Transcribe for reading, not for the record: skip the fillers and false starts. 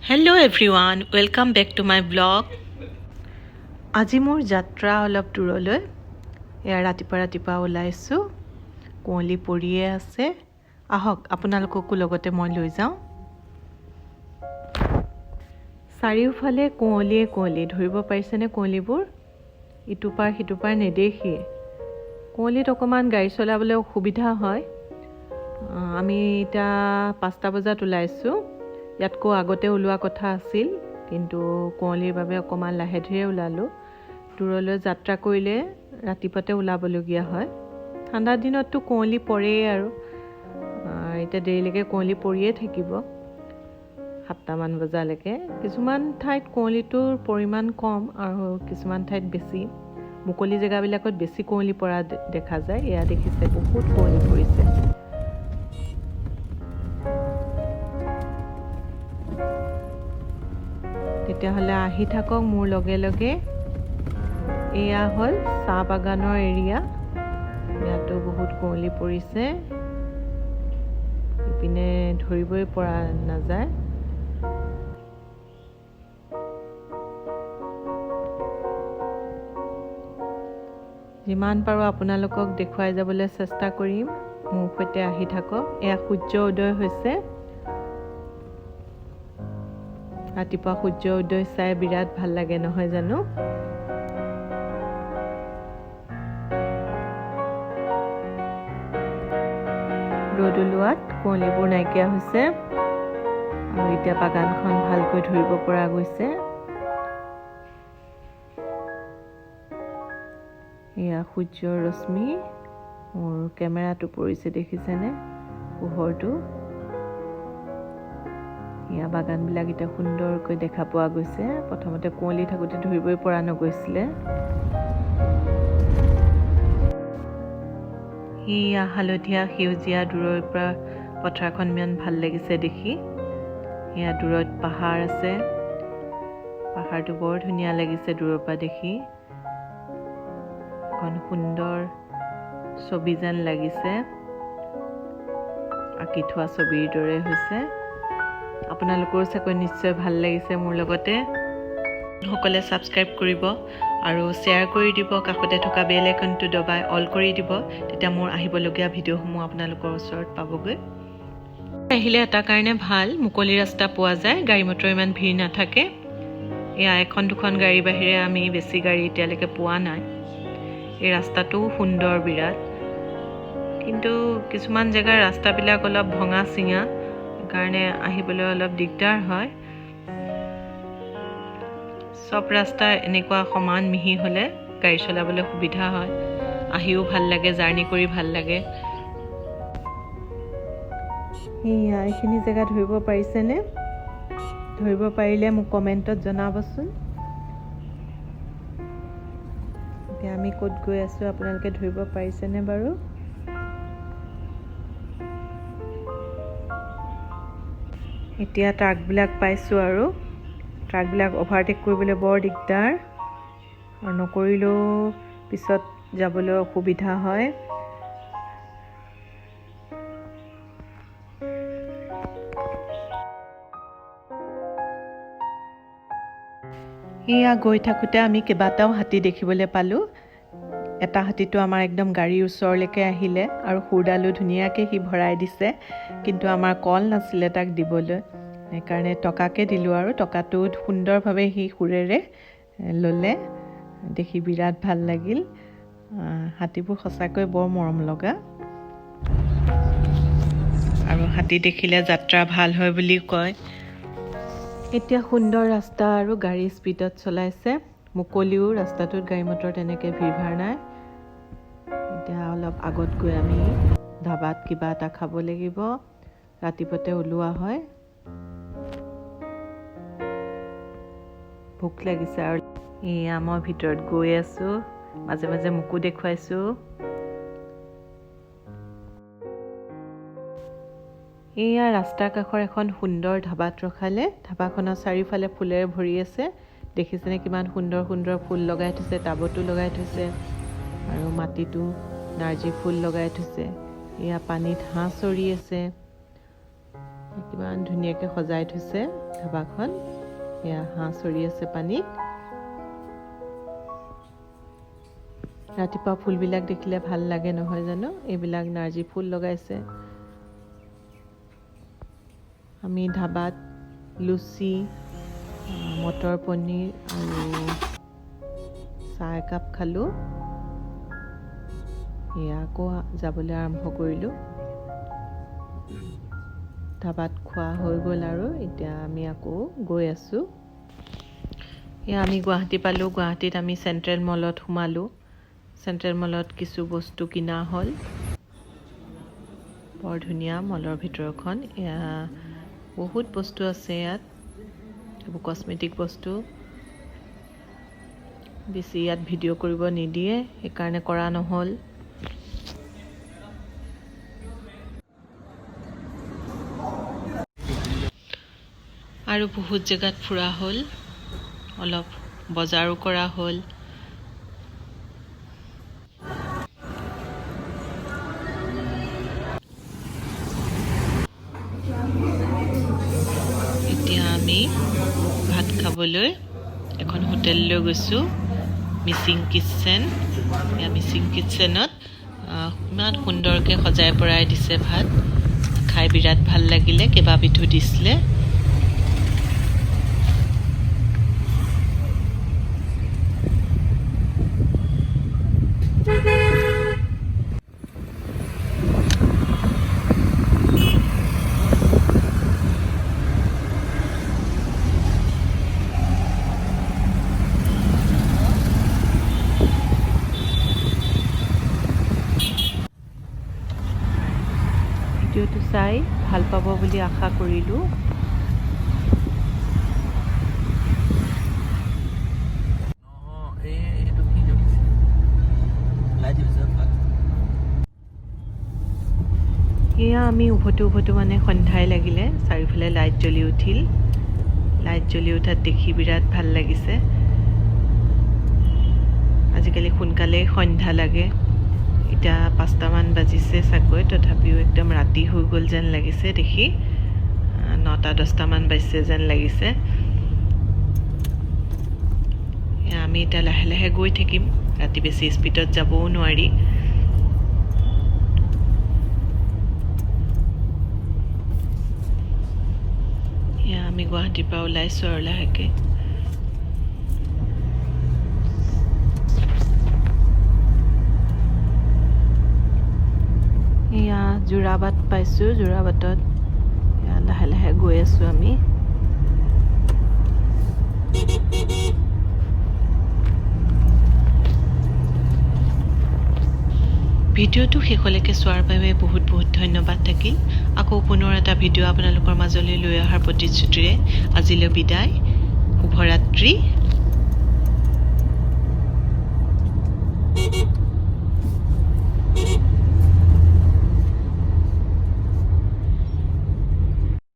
Hello everyone, welcome back to my vlog. আজি মোৰ যাত্ৰা অলপ দূৰলৈ। এয়া ৰাতিপুৱা ৰাতিপুৱা ওলাইছোঁ, কুঁৱলী পৰিয়ে আছে। আহক, আপোনালোককো লগতে মই লৈ যাওঁ। চাৰিওফালে কুঁৱলীয়ে কুঁৱলী, ধৰিব পাৰিছেনে কুঁৱলীবোৰ? ইটো পাৰ সিটো পাৰ নেদেখিয়ে। কুঁৱলীত অকণমান গাড়ী চলাবলৈ অসুবিধা হয়। আমি এতিয়া 5টা বজাত ওলাইছোঁ। ইয়াতকৈ আগতে ওলোৱা কথা আছিল, কিন্তু কুঁৱলীৰ বাবে অকণমান লাহে ধীৰে ওলালোঁ। দূৰলৈ যাত্ৰা কৰিলে ৰাতিপুৱাতে ওলাবলগীয়া হয়। ঠাণ্ডা দিনততো কুঁৱলী পৰেই আৰু এতিয়া দেৰিলৈকে কুঁৱলী পৰিয়ে থাকিব 7টামান বজালৈকে। কিছুমান ঠাইত কুঁৱলীটোৰ পৰিমাণ কম আৰু কিছুমান ঠাইত বেছি। মুকলি জেগাবিলাকত বেছি কুঁৱলী পৰা দেখা যায়। এয়া দেখিছে, বহুত কুঁৱলী পৰিছে। তেতিয়াহ'লে আহি থাকক মোৰ লগে লগে। এয়া হ'ল চাহ বাগানৰ এৰিয়া। ইয়াতো বহুত কুঁৱলী পৰিছে, ইপিনে ধৰিবই পৰা নাযায়। যিমান পাৰোঁ আপোনালোকক দেখুৱাই যাবলৈ চেষ্টা কৰিম, মোৰ সৈতে আহি থাকক। এয়া সূৰ্য উদয় হৈছে। ৰাতিপুৱা সূৰ্য উদয় চাই বিৰাট ভাল লাগে, নহয় জানো? ৰ'দ ওলোৱাত কুঁৱলীবোৰ নাইকিয়া হৈছে আৰু এতিয়া বাগানখন ভালকৈ ধৰিব পৰা গৈছে। এয়া সূৰ্যৰ ৰশ্মি মোৰ কেমেৰাটো পৰিছে, দেখিছেনে পোহৰটো? এয়া বাগানবিলাক এতিয়া সুন্দৰকৈ দেখা পোৱা গৈছে। প্ৰথমতে কুঁৱলী থাকোঁতে ধৰিবই পৰা নগৈছিলে। সেয়া হালধীয়া সেউজীয়া দূৰৰ পৰা পথাৰখন ইমান ভাল লাগিছে দেখি। সেয়া দূৰত পাহাৰ আছে, পাহাৰটো বৰ ধুনীয়া লাগিছে দূৰৰ পৰা দেখি। এখন সুন্দৰ ছবি যেন লাগিছে, আঁকি থোৱা ছবিৰ দৰে হৈছে। আপোনালোকৰো চাগৈ নিশ্চয় ভাল লাগিছে মোৰ লগতে। সকলে ছাবস্ক্ৰাইব কৰিব আৰু শ্বেয়াৰ কৰি দিব, কাষতে থকা বেল আইকনটো দবাই অল কৰি দিব, তেতিয়া মোৰ আহিবলগীয়া ভিডিঅ'সমূহ আপোনালোকৰ ওচৰত পাবগৈ। আহিলে এটা কাৰণে ভাল, মুকলি ৰাস্তা পোৱা যায়, গাড়ী মটৰ ইমান ভিৰ নাথাকে। এয়া এখন দুখন গাড়ীৰ বাহিৰে আমি বেছি গাড়ী এতিয়ালৈকে পোৱা নাই। এই ৰাস্তাটোও সুন্দৰ বিৰাট, কিন্তু কিছুমান জেগাৰ ৰাস্তাবিলাক অলপ ভঙা চিঙা, সেইকাৰণে আহিবলৈ অলপ দিগদাৰ হয়। চব ৰাস্তা এনেকুৱা সমান মিহি হ'লে গাড়ী চলাবলৈ সুবিধা হয়, আহিও ভাল লাগে, জাৰ্ণি কৰি ভাল লাগে। সেয়া এইখিনি জেগা ধৰিব পাৰিছেনে? ধৰিব পাৰিলে মোক কমেণ্টত জনাবচোন। এতিয়া আমি ক'ত গৈ আছোঁ আপোনালোকে ধৰিব পাৰিছেনে বাৰু? এতিয়া ট্ৰাকবিলাক পাইছোঁ আৰু ট্ৰাকবিলাক অভাৰটেক কৰিবলৈ বৰ দিগদাৰ, আৰু নকৰিলেও পিছত যাবলৈ অসুবিধা হয়। এয়া গৈ থাকোঁতে আমি কেইবাটাও হাতী দেখিবলৈ পালোঁ। এটা হাতীটো আমাৰ একদম গাড়ীৰ ওচৰলৈকে আহিলে আৰু সুৰডালো ধুনীয়াকৈ সি ভৰাই দিছে, কিন্তু আমাৰ কল নাছিলে তাক দিবলৈ, সেইকাৰণে টকাকে দিলোঁ আৰু টকাটো সুন্দৰভাৱে সি সুৰেৰে ল'লে। দেখি বিৰাট ভাল লাগিল। হাতীবোৰ সঁচাকৈ বৰ মৰম লগা, আৰু হাতী দেখিলে যাত্ৰা ভাল হয় বুলি কয়। এতিয়া সুন্দৰ ৰাস্তা আৰু গাড়ী স্পীডত চলাইছে, মুকলিও ৰাস্তাটোত গাড়ী মটৰ তেনেকৈ ভিৰ ভাৰ নাই। এতিয়া অলপ আগত গৈ আমি ধাবাত কিবা এটা খাব লাগিব, ৰাতিপুৱাতে ওলোৱা হয়, ভোক লাগিছে। আৰু এয়া মই ভিতৰত গৈ আছোঁ, মাজে মাজে মোকো দেখুৱাইছোঁ। এয়া ৰাস্তাৰ কাষৰ এখন সুন্দৰ ধাবাত ৰখালে। ধাবাখনৰ চাৰিওফালে ফুলেৰে ভৰি আছে, দেখিছেনে কিমান সুন্দৰ সুন্দৰ ফুল লগাই থৈছে, টাবতো লগাই থৈছে আৰু মাটিতো নাৰ্জী ফুল লগাই থৈছে। এয়া পানীত হাঁহ চৰি আছে, কিমান ধুনীয়াকৈ সজাই থৈছে। ধাবাখন। এয়া হাঁহ চৰি আছে পানীত। ৰাতিপুৱা ফুলবিলাক দেখিলে ভাল লাগে নহয় জানো? এইবিলাক নাৰ্জী ফুল লগাইছে। আমি ধাবাত লুচি, মটৰ পনীৰ আৰু চাহ একাপ খালোঁ। এয়া আকৌ যাবলৈ আৰম্ভ কৰিলোঁ। ধাবাত খোৱা হৈ গ'ল আৰু এতিয়া আমি আকৌ গৈ আছোঁ। এয়া আমি গুৱাহাটী পালোঁ। গুৱাহাটীত আমি চেণ্ট্ৰেল মলত সোমালোঁ। চেণ্ট্ৰেল মলত কিছু বস্তু কিনা হ'ল। বৰ ধুনীয়া মলৰ ভিতৰখন। এয়া বহুত বস্তু আছে ইয়াত, এইবোৰ কচমেটিক বস্তু। বেছি ইয়াত ভিডিঅ' কৰিব নিদিয়ে, সেইকাৰণে কৰা নহ'ল। আৰু বহুত জেগাত ফুৰা হ'ল, অলপ বজাৰো কৰা হ'ল। এতিয়া আমি ভাত খাবলৈ এখন হোটেললৈ গৈছোঁ, মিচিং কিটচেন। মিচিং কিটচেনত ইমান সুন্দৰকৈ সজাই পৰাই দিছে ভাত, খাই বিৰাট ভাল লাগিলে। কেইবাবিধো দিছিলে। ভিডিঅ'টো চাই ভাল পাব বুলি আশা কৰিলোঁ। এয়া আমি উভতো উভতো মানে সন্ধ্যাই লাগিলে। চাৰিওফালে লাইট জ্বলি উঠিল। লাইট জ্বলি উঠাত দেখি বিৰাট ভাল লাগিছে। আজিকালি সোনকালেই সন্ধ্যা লাগে। এতিয়া 5টামান বাজিছে চাগৈ, তথাপিও একদম ৰাতি হৈ গ'ল যেন লাগিছে দেখি। 9টা 10টামান বাজিছে যেন লাগিছে। আমি এতিয়া লাহে লাহে গৈ থাকিম, ৰাতি বেছি স্পীডত যাবও নোৱাৰি। আমি গুৱাহাটীৰ পৰা ওলাইছোঁ আৰু লাহেকৈ। এয়া যোৰাবাট পাইছোঁ। যোৰাবাটত লাহে লাহে গৈ আছোঁ আমি। ভিডিঅ'টো শেষলৈকে চোৱাৰ বাবে বহুত বহুত ধন্যবাদ থাকিল। আকৌ পুনৰ এটা ভিডিঅ' আপোনালোকৰ মাজলৈ লৈ অহাৰ প্ৰতিশ্ৰুতিৰে আজিলৈ বিদায়। শুভৰাত্ৰি।